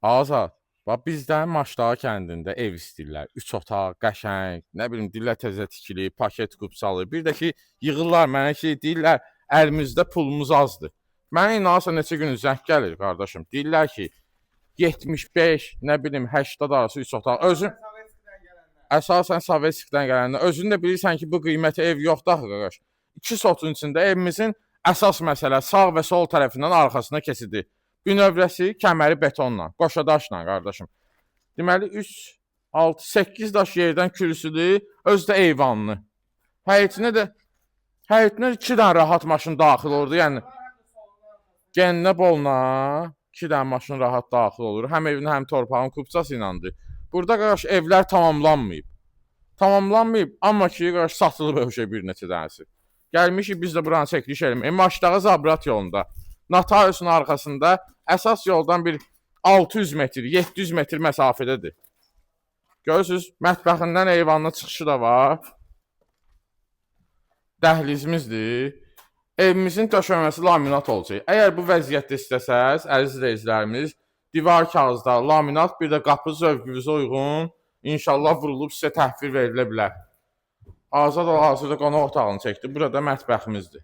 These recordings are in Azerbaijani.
Azad, bax bizdən Maşdağı kəndində ev istəyirlər. 3 otaq, qəşəng, nə bilim dillə təzə tikili, paket kupçalı. Bir də ki, yığırlar mənə ki, deyirlər əlimizdə pulumuz azdır. Mənə inanırsan neçə gün zəng gəlir qardaşım. Deyirlər ki, 75, nə bilim 80 arası 3 otaq. Özün əsasən Sovetskdən gələnlər. Özün də bilirsən ki, bu qiymətə ev yoxdur axı qardaş. 2 sotun içində evimizin əsas məsələ sağ və sol tərəfindən arxasına keçidi. Bünövrəsi kəməri betonla, qoşa daşla qardaşım. Deməli 3, 6, 8 daş yerdən kürsülü, özü də eyvanlı. Həyətinə 2 dənə rahat maşın daxil olurdu. Yəni geninə boluna 2 dənə maşın rahat daxil olur. Həm evin, həm torpağın kupçası iləndir. Burada qardaş evlər tamamlanmayıb. Tamamlanmayıb, amma ki qardaş satılıb öşə bir neçə dənəsi. Gəlmişik biz də buranı çəkiliş eləmək. Maşdağı Zabrat yolunda. Notariusun arxasında əsas yoldan bir 600 metr, 700 metr məsafədədir. Görürsüz, mətbəxindən eyvanına çıxışı da var. Dəhlizimizdir. Evimizin döşəməsi laminat olacaq. Əgər bu vəziyyətdə istəsəz, əziz izləyicilərimiz, divar kağızda laminat, bir də qapı zövqünüzə uyğun, inşallah vurulub sizə təhvil verilə bilər. Azad hal-hazırda qonaq otağını çəkdi. Burada mətbəximizdir.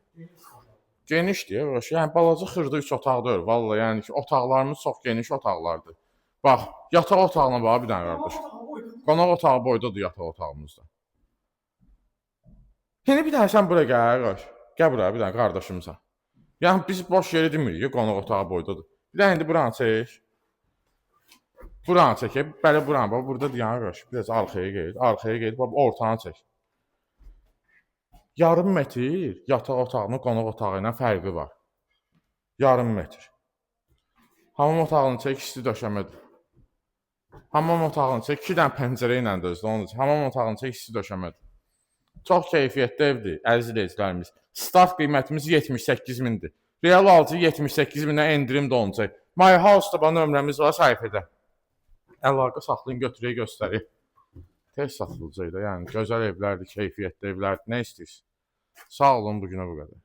Genişdir, yavaş. Yəni balaca xırda üç otaq deyil, vallahi, yəni ki, otaqlarımız çox geniş otaqlardır. Bax, yataq otağına bax bir dənə qardaş. Qonaq otağı boydadır yataq otağımızda. İndi bir dənə sən bura gəl, qardaş. Gəl bura bir dənə qardaşımsan. Yəni biz boş yeri demirik, qonaq otağı boydadır. Bir dənə indi buranı çək. Buranı çək, bəli buranı, bax burada dayan qardaş. Biraz arxaya get, arxaya get, bax ortanı çək. Yarım metr yataq otağının qonaq otağı ilə fərqi var. Yarım metr. Hamam otağını çək, isti döşəmədir. Hamam otağını çək, 2 dənə pəncərə ilə də özü, onun üçün. Hamam otağını çək, isti döşəmədir. Çox keyfiyyətli evdir, əziz izləyicilərimiz. Start qiymətimiz 78 mindir. Real alıcı 78 minə endirim də olacaq. My House-da bax nömrəmiz var səhifədə. Əlaqə saxlayın, götürək göstərək. Tez satılacaq da, yəni gözəl evlərdir, keyfiyyətli evlərdir. Nə istəyirsiniz? Sağ olun, bu günə bu qədər.